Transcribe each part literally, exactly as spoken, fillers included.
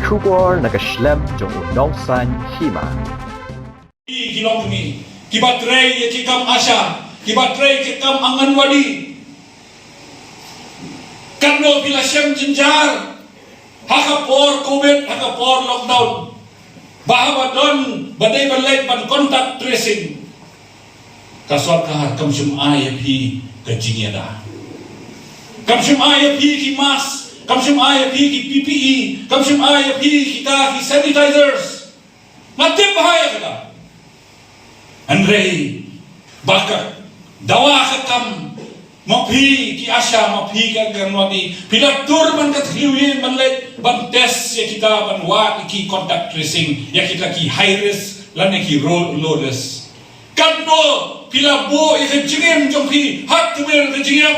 Khubor na ka shlem jong u Nongsaiñ Hima. Ki longkmie, kiba trei ïa ki kam ASHA, kiba trei ki kam Anganwadi. Katno phi la shem jynjar ha ka por covid, ha ka por lockdown, ba haba don ba dei ban leit ban contact tracing, ka sorkar kam shym ai ïa phi ka jingïada. Kam shym ai ïa phi ki mask, kam shym ai ïa phi ki PPE, kam shym ai ïa phi kita ki sanitizers. Nga tip bha ïa kata. Hynrei ba ka dawa ka kam, ma phi ki ASHA, ma phi ka Anganwadi, phi la tur ban ka thliew ïing ban leit ban test ïa kita, ban wad ïa ki, contact tracing ïa kita ki high risk lane ki ro-, low risk. Katno phi la buh ïa ka jingim jong phi ha tymmen ka jingïap?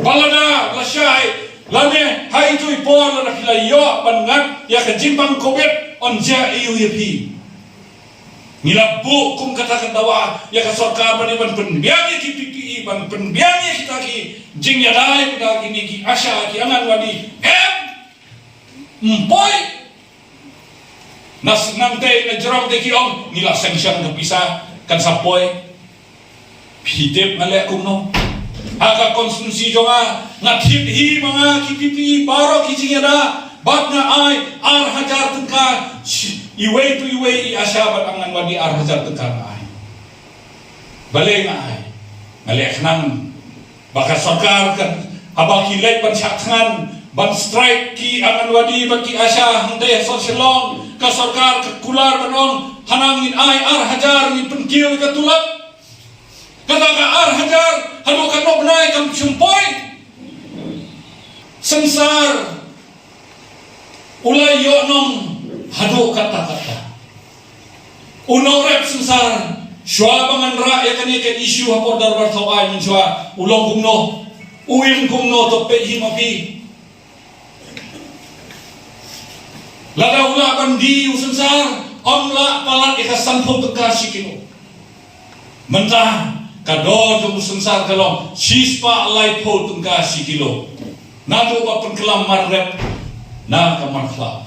Ba lada lashai lane ha itu i por lada phi la ïoh ban ngat ïa ka jingpang covid, yn jia aiu ïa phi? Ngi la buh kum kata ka dawa ïa ka sorkar ban, ban pynbiang ïa ki PPE, ban pynbiang ïa kita ki jingïada ïa kita kine ki ASHA, ki Anganwadi. Em, ym poi. Na seng nangta, na jrong te ki ong ngi la sanction ka pisa, kan sa poi. Phi tip nga leh kumno? Ha ka constituency jong nga, nga thied hi ma nga ki PPE baroh ki jingïada, bad nga ai ar hajar tyngka, sh-, iwei pa iwei i ASHA bad Anganwadi ar hajar tyngka nga ai. Balei nga ai? Nga leh khnang ba ka sorkar kan, haba ki leit ban shah thngan, ban strike ki Anganwadi bad ki ASHA hangtei ha sor Shillong, ka sorkar ka kular ban ong, hana ngin ai ar hajar, ngin pynkiew ïa ka tulop. Kata ka ar hajar haduh katno bnai kam shym poi. Synsar u la ïoh nong haduh katta katta. U nongrep synsar, shuwa ba ngan rah ïa kane ka issue ha por dorbar thaw ai mynshuwa, u long kumno, u im kumno, to peit hi ma phi. Lada u lah ban die u synsar, ym lah palat ïa ka sanphew tyngka shi kilo. Mynta ka dor jong u synsar ka long shispah laiphew tyngka shi kilo. Naduh ba pynkylla mar rep na ka mar khlaw.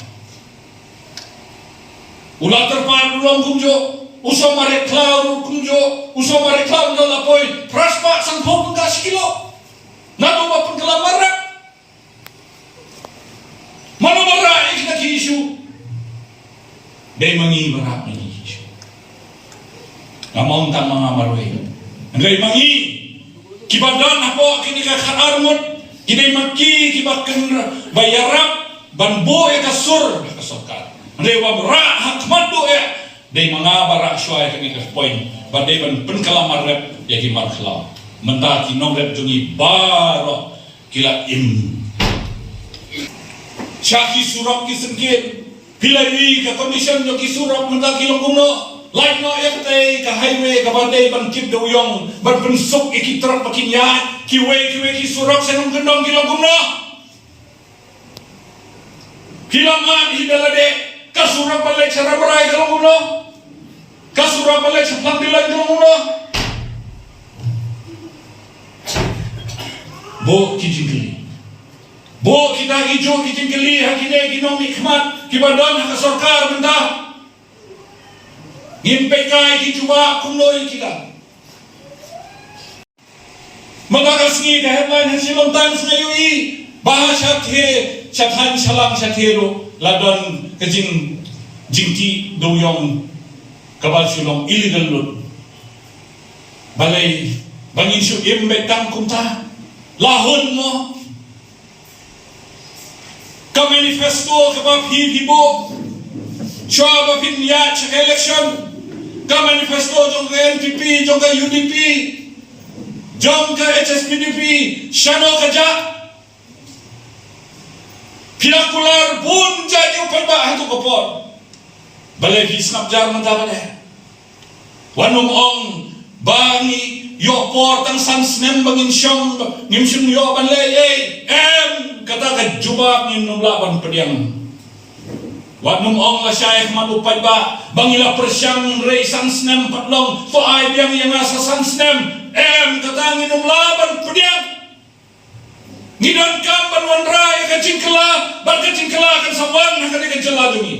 U la tyrpad ruh long kumjuh, u sohmar khlaw ruh kumjuh, u sohmar khlaw ruh la poi phraspah sanphew tyngka shi kilo. Naduh ba pynkylla mar rep. Mano ba rah ïa kita ki issue? Dei ma ngi ba rah ïa ki issue. Ngam ong tang ma nga marwei. Hynrei ma ngi kiba don hapoh kine ki khatar ngut, ki dei ma ki kiba kynra ba ïarap ban buh ïa ka sur ha ka sorkar. Hynrei ba rah ha khmat duh ïa, dei ma nga ba rah shuwa ïa kane ka point, ba dei ban pynkylla mar rep ïa ki mar khlaw. Mynta ki nongrep jong ngi baroh ki la im. Sha ki surok ki syngkien, phi la ïohi ka condition jong ki surok mynta ki long kumno? Lait noh ïa katei ka highway kaba dei ban kit dewiong ban pynsuk ïa ki trok ba kin ïaid, kiwei kiwei ki surok sha nongkyndong ki long kumno? Phi la mad hi da lade, ka surok ba leit sha Rambrai ka long kumno? Ka surok ba leit sha Plang Dillon ka long kumno? Buh ki jingkylli. Buh kita kijuh ki jingkylli ha kine ki nongmihkhmat kiba don ha ka sorkar mynta. Ngin peit kai ki jubab kumno ïa kita. Mynta ka sngi ka headline ha Shillong Times nga ïohi ba ha shathie, sha thaiñ Shallang shathie ruh la don ka jing, jingtih dewiong kaba shu long illegal loot. Balei ba ngin shu im beit tang kumta? La hun mo? Ka manifesto kaba phi, phi buh shuwa ba phin ïaid sha ka election, ka manifesto jong ka NPP, jong ka UDP, jong ka HSPDP, shano ka jah? Phi la kular bun jait ïa u paidbah ha tu ka por. Balei phi sngap jar mynta ba dei? Wat nym ong ba ngi ïoh por tang san snem ba ngin shong, ngim shym ïoh ban leh ei ei. Em, kata ka jubab ngin nym lah ban pdiang. Wat nym ong lashai ha khmat u paidbah ba ngi la pyrshang hynrei san snem pat long, to ai biang ïa nga sa san snem. Em, kata ngin nym lah ban pdiang. Ngi donkam ban wanrah ïa ka jingkylla, bad ka jingkylla kan sa wan ha kane ka jylla jong ngi.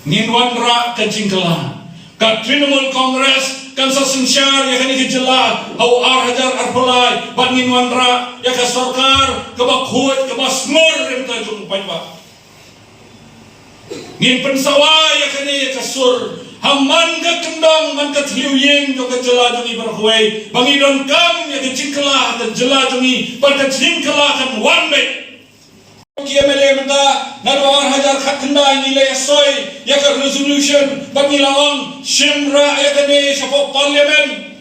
Ngin wanrah ka jingkylla. Ka Trinamool Congress kan sa synshar ïa kane ka jylla ha u ar hajar arphew lai, bad ngin wanrah ïa ka sorkar kaba khuid, kaba shngur, ïa kata jong u paidbah. Ngin pynsawa ïa kane ka sur ha man ka kyndong, man ka thliew ïing jong ka jylla jong ngi baroh kawei, ba ngi donkam ïa ka jingkylla ha ka jylla jong ngi, bad ka jingkylla kan wan beit. Ki M L A mynta, naduh ar hajar khatkhyndai ngi la ïasoi ïa ka resolution ba ngi la ong shim rah ïa kane shapoh Parliament.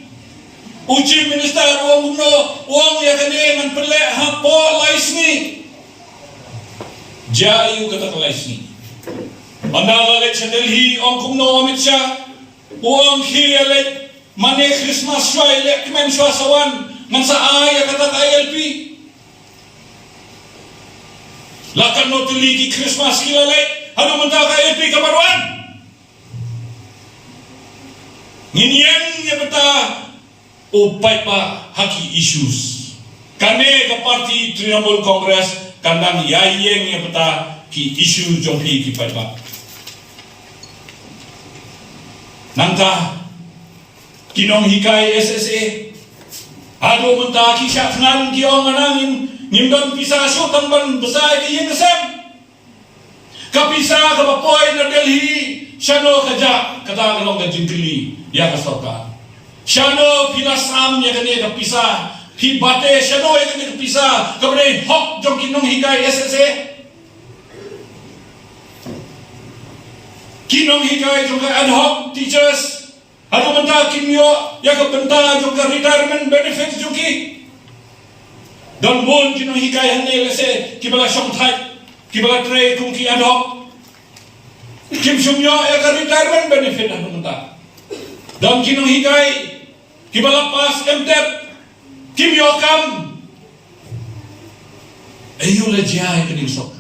U Chief Minister u ong kumno? U ong ïa kane ngan pynleh hapoh lai sngi. Jia aiu kata ka lai sngi? Ynda la leit sha Delhi, ong kumno Amit Shah? U ong khie ïaleit mane Christmas shuwa ïaleh kmen shuwa sa wan, ngan sa ai ïa kata ka I L P. La katno tylli ki Christmas ki la leit, haduh mynta ka I L P kam pat wan. Ngin ïeng ïa bynta u paidbah ha ki issues. Kane ka party Trinamool Congress kan dang ïa ïeng ïa bynta ki issues jong phi ki paidbah. Nangta ki nonghikai S S A, haduh mynta ki shah thngan ki ong, nang ngim, ngim don pisa shuh tang ban bsa ïa ka ïing ka sem. Ka pisa kaba poi na Delhi, shano ka jah? Kata ka long ka jingkylli ïa ka sorkar. Shano phi la sam ïa kane ka pisa? Phi bate shano ïa kane ka pisa kaba dei hok jong ki nonghikai S S A? Ki nonghikai jong ka ad hoc teachers, haduh mynta kim ïoh ïa ka bynta jong ka retirement benefit jong ki. Don bun ki nonghikai hangne lehse kiba la shong thait, kiba la trei kum ki ad hoc, kim shym ïoh ïa ka retirement benefit haduh mynta. Don ki nonghikai kiba la pass M.Tet, kim ïoh kam. Aiu la jia ïa kane ka sop?